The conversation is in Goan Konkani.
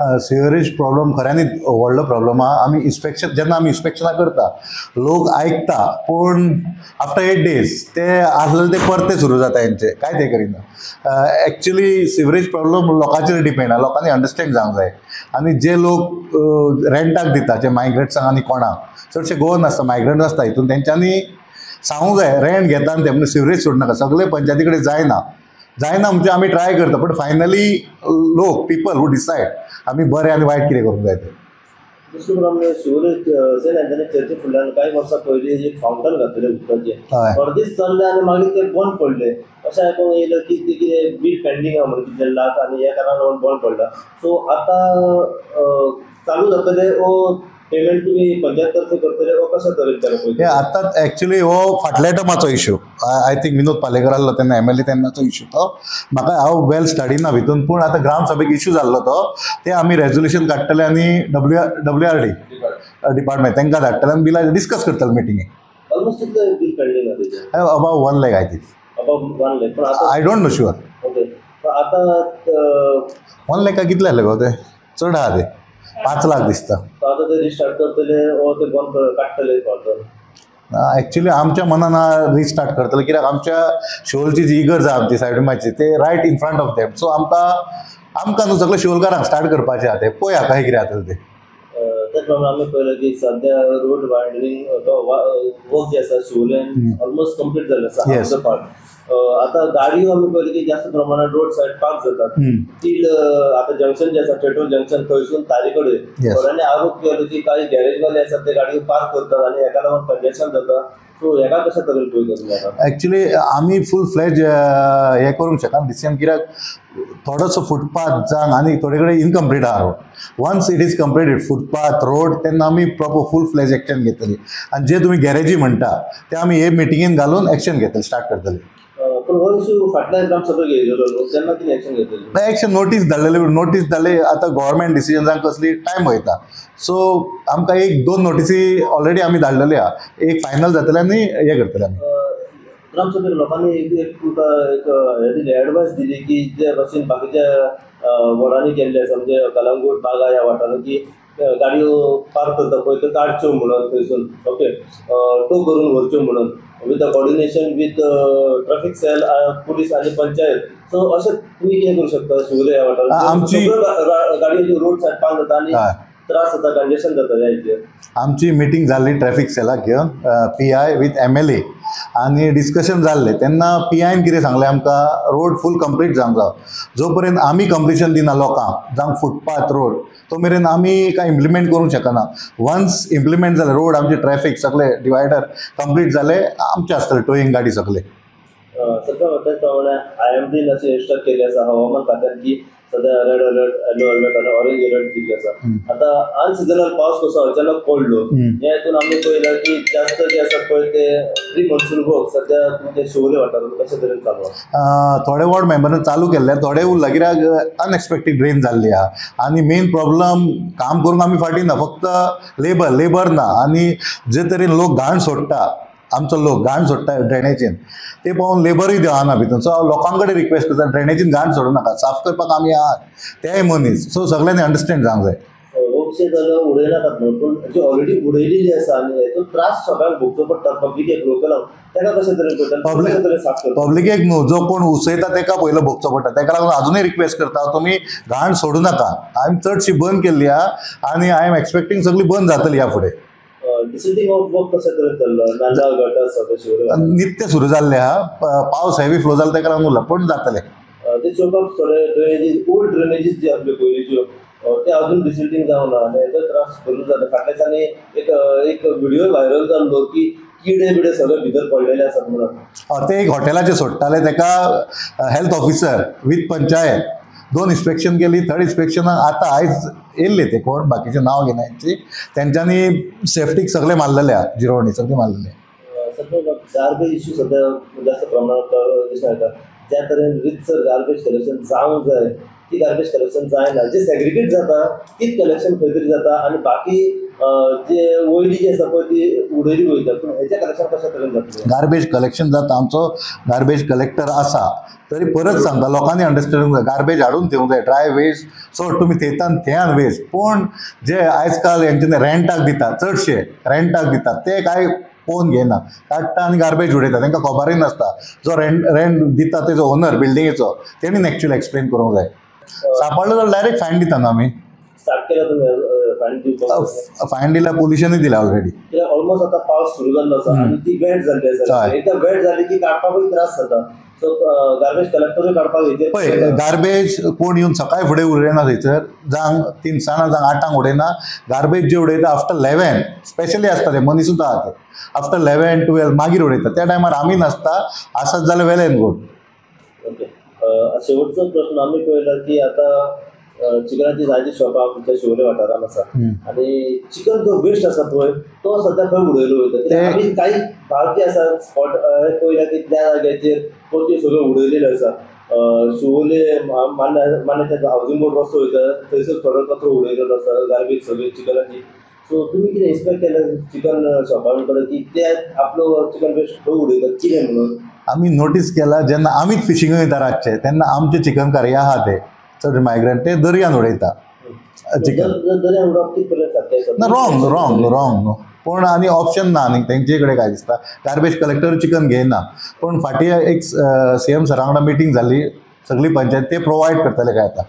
सिवरेज प्रॉब्लम खऱ्यांनीच व्हडलो प्रॉब्लम आहा. आमी इन्स्पेक्शन, जेन्ना आमी इन्स्पेक्शनां करता, लोक आयकता, पूण आफ्टर 8 डेज ते आसलेले ते परते सुरू जाता हेंचे काय ते करिना. एक्चुली सिवरेज प्रॉब्लम लोकांचेर डिपेंड आहा, लोकांनी अंडरस्टँड जावंक जाय. आनी जे लोक रेंटाक दिता, जे मायग्रंट्सांक आनी कोणाक, चडशे गोवन आसता, मायग्रंट आसता, हितून तेंच्यांनी सांगूंक जाय रेंट घेता आनी ते सिवरेज सोडनाका. सगळे पंचायती कडेन जायना, जायना म्हणजे आमी ट्राय करता, बट फायनली लोक, पिपल हू डिसायड आमी बरें आनी वायट कितें करूंक जाय तें. दुसरें प्रमाणे शिवोले सेंट अँथनी चर्ची फुडल्यान कांय वर्सां पयलीं एक फावंटन घातलेलें उदकाचें, अर्दीच चल्लें आनी मागीर तें बंद पडलें. अशें आयकूंक येयलें की तें कितें बील पेंडींग आहा म्हणून कितले लाख आनी ह्या कारणान लागून बंद पडला. सो आतां चालू जातलें वो पेमेंट तुमी पंचायत तर्फे करतले वो कशा तरेन चालू हे? आतां एक्चुली हो फाटल्या टर्माचो issue, I think Vinod Palekar आहलो तेन्ना एमएलए, तेन्नाचो इशू तो. म्हाका हांव वेल स्टडी ना भितून, पूण आतां ग्रामसभेक इशू जाल्लो तो, ते आमी रेजोल्युशन काडटले आनी डब्ल्यू आर डी डिपार्टमेंट तांकां धाडटले आनी बिलां डिस्कस करतले मिटिंगेक. ऑलमोस्ट कितले बील पेंडींग आहा तेजें? Above 1 lakh, I think. Above 1 lakh, पण आतां I don't know sure. Okay, पण आतां 1 लॅका कितले जाले गो ते? चड आहा ते, 5 लाख दिसता. आतां ते रिस्टार्ट करतले वो ते बंद काडटले फावटन? एक्चुली आमच्या मनान रिस्टार्ट करतले, कित्याक आमच्या शिवोलची जी इगर्ज आहा, आमची सायडमाची, ते right in front of them. So आमकां आमकां न्हू, सगळे शिवोलकारांक स्टार्ट करपाचें आहा तें. पळोवया कशें कितें जातलें तें. त्याच प्रमाणे आमी पळयलें की सद्या रोड वायडनिंग वर्क जे आसा शिवोलेन ऑलमोस्ट कंप्लीट जाल्लें आसा. पार्ट आतां गाडयो आमी पळयलें की जास्त प्रमाणात रोड सायड पार्क जातात तील आतां जंक्शन जे आसा, पेट्रोल जंक्शन, थंयसून तारी कडेन थोड्यांनी आरोप केलो की काही गॅरेजवाले आसात, ते गाडयो पार्क करतात आनी हेका लागून कंजेशन जाता. सो हेका कशा तरेन पळयता तुमी आतां? एक्चुली आमी फूल फ्लॅज हें करूंक शकना डिसिजन, कित्याक थोडोसो फुटपाथ जावन आनी थोडे कडेन इनकम्प्लीट आहा road. Once it is completed, footpath, road, तेन्ना आमी प्रॉपर फूल फ्लॅज एक्शन घेतली. आनी जे तुमी गॅरेजी म्हणटा ते आमी हे मिटिंगेन घालून एक्शन घेतले, स्टार्ट करतले. पूण हो इशू फाटल्या ग्रामसभेक येयलेलो न्हू, तेन्ना कितें एक्शन घेतलेली? एक्शन नोटीस धाडलेली, नोटीस धाडली. आतां गव्हर्मेंट डिसिजन्सांक कसली टायम वयता, सो आमकां एक दोन नोटीसी ऑलरेडी आमी धाडलेली आहा. एक फायनल जातले आनी हें करतले आमी. ग्रामसभेक लोकांनी एक एक तुमकां एक हें दिली, एडवायस दिली की जे भाशेन बाकीच्या वॉर्डांनी केल्ले आसा, म्हणजे कलंगूट, बागा ह्या वाठारांत की गाडयो पार्क करता पळय त्यो काडच्यो म्हणून थंयसून, ओके, टो करून व्हरच्यो म्हणून, with the coordination with traffic cell, police आनी पंचायत. सो अशें तुमी कितें करूं शकता शिवोले ह्या वाठारांत? सगळ्यो गाडयो रोड सायड पार्क जाता आनी त्रास जाता, कंजेशन जाता ह्या हेचेर. आमची मिटींग जाल्ली ट्रॅफिक सेलाक घेवन, PI with MLA, आनी डिस्कशन जाल्लें. तेन्ना पी आयन कितें सांगलें आमकां, रोड फूल कंप्लीट जावंक जाय. जो पर्यंत आमी कंप्लिशन दिना लोकांक जावं फुटपाथ, रोड, तो मेरेन आमी कांय इम्प्लिमेंट करूंक शकना. वन्स इम्प्लिमेंट जालें रोड, आमचे ट्रॅफिक सगळे डिवायडर कंप्लीट जाले, आमचे आसतले टोईंग गाडी सगळे. सध्या त्याच प्रमाणे आयएमडीन अशें इन्स्ट्रक्ट केल्लें आसा हवामान खात्यान की सध्या रेड अलर्ट, येलो अलर्ट आनी ऑरेंज अलर्ट दिल्ली आसा. आतां अनसिजनल पावस कसो अचानक पडलो, ह्या हितून आमी पळयलां की जास्त जे आसा पळय ते प्री मॉन्सून वर्क सध्या तुमच्या शिवोले वाठारांत कशे तरेन चालू आसा? थोडे वॉर्ड मेंबरान चालू केल्ले, थोडे उरला, कित्याक अनएक्सपेक्टेड रेन जाल्ली आहा. आनी मेन प्रॉब्लम, काम करूंक आमी फाटीं ना, फक्त लेबर लेबर ना. आनी जे तरेन लोक घाण सोडटा, आमचो लोक घाण सोडटा ड्रेनेजीन, ते पळोवन लेबरूय देंवना भितून. सो हांव लोकां कडेन रिक्वेस्ट करता, ड्रेनेजीन घाण सोडूं नाका, साफ करपाक आमी आहात तेय मनीस. सो सगळ्यांनी अंडरस्टँड जावंक जाय. हो विशय जालो उडयनाकात म्हणून, पूण जी ऑलरेडी उडयलेली आसा आनी हेचो त्रास सगळ्यांक भोगचो पडटा, पब्लिकेक, लोकलांक, ताका कशे तरेन पळयता? कशे तरेन साफ करता? पब्लिकेक न्हू, जो कोण उसयता ताका पयलो भोगचो पडटा. ताका लागून अजुनूय रिक्वेस्ट करता, तुमी घाण सोडूं नाका. हांवें चडशी बंद केल्ली आहा आनी I am expecting सगळी बंद जातली ह्या फुडें. डिसिल्टिंग ऑफ वर्क कशे तरेन चल्लो नाला, गटर सगळे शिवोले? नित्य सुरू जाल्ले आहा. पावस हेवी फ्लो जालो, ताका लागून उरला, पूण जातले. ते चोवपाक थोडे ड्रेनेजीस, ओल्ड ड्रेनेजीस जे आपल्यो पयलींच्यो, ते अजून डिसिल्टिंग जावना आनी हेचो त्रास भरपूर जाता. फाटल्या दिसांनी एक एक व्हिडिओ व्हायरल जाल्लो की किडे बिडे सगळे भितर पडलेले आसात म्हणून. ते एक हॉटेलाचे सोडटाले, ताका हेल्थ ऑफिसर विथ पंचायत दोन इन्स्पेक्शन केली. थर्ड इन्स्पेक्शनाक आतां आयज येयल्ले ते, कोण बाकीचें नांव घेना हेंची, तेंच्यांनी सेफ्टीक सगळें मारलेलें आहा, जिरोवणी सगळें मारलेलें. सध्या गार्बेज इश्यू सध्या जास्त प्रमाणात दिसून येता. ज्या तरेन रितसर गार्बेज कलेक्शन जावंक जाय, ती गार्बेज कलेक्शन जायना. जे सेग्रिगेट जाता तीच कलेक्शन खंय तरी जाता आनी बाकी जे वयली जी आसा पळय ती उडयली वयता. पूण हेजें कलेक्शन कशा तरेन जातलें? गार्बेज कलेक्शन जाता, आमचो गार्बेज कलेक्टर आसा. तरी परत सांगता, लोकांनी अंडरस्टँड जाय, गार्बेज हाडून थेवंक जाय. ड्राय वेस्ट सोड, तुमी थेयता थेयान वेस्ट. पूण जे आयज काल हेंच्यांनी रेंटाक दिता, चडशे रेंटाक दितात, ते कांय पळोवन घेयना, काडटा आनी गार्बेज उडयता. तांकां खबरूय नासता. जो रेंट रेंट दिता तेजो ओनर बिल्डिंगेचो तेणीन एक्चुअली एक्सप्लेन करूंक जाय. सापडलो जाल्यार डायरेक्ट फायन दिता न्हू आमी. स्टार्ट केला तुमी फायन दिवपाक? फायन दिल्या, पोलिशनूय दिल्या ऑलरेडी. कित्याक ऑलमोस्ट आतां पावस सुरू जाल्लो आसा आनी ती वेट जाल्ली आसा. एकदां वेट जाली की काडपाकूय त्रास जाता. सो गार्बेज कलेक्टरूय काडपाक हेजेर पळय, गार्बेज कोण येवन सकाळी फुडें उडयना थंयसर, जावं तिनसाणां जावं 8 उडयना. गार्बेज जे उडयता आफ्टर 11 स्पेशली आसता, ते मनीसूच आहा ते आफ्टर 11 12 मागीर उडयता. त्या टायमार आमी नासता, आसत जाल्यार वेल एंड गुड. ओके, शेवटचो प्रश्न. आमी पळयला की आतां चिकनाची जायती शॉपां आमच्या शिवोले वाठारांत आसा आनी चिकन जो वेस्ट आसा पळय तो सद्या खंय उडयलो वयता? आमी काही भाग जे आसा स्पॉट पळयला की त्या जाग्याचेर पोरत्यो सगळ्यो उडयलेल्यो आसा. शिवोले मान्याच्या हावजींग बोर्ड रस्तो वयता थंयसर थोडो कचरो उडयलेलो आसा, गार्बेज सगळी चिकनाची. सो तुमी कितें इन्स्पेक्ट केलें चिकन शॉपां कडेन की ते आपलो चिकन वेस्ट खंय उडयतात कितें म्हणून? आमी नोटीस केला, जेन्ना आमीच फिशींग वयता रातचे तेन्ना आमचे चिकनकार आहा ते चड मायग्रंट, ते दर्यान उडयता चिकन. दर्यान उडोवप कितें पर्यंत सारकें आसा? ना, रॉंग रॉंग रॉंग. पूण आनी ऑप्शन ना आनी तेंचे कडेन काय दिसता. गार्बेज कलेक्टर चिकन घेयना. पूण फाटीं एक सीएम सरा वांगडा मिटींग जाली, सगळी पंचायत ते प्रोवायड करतले काय आतां.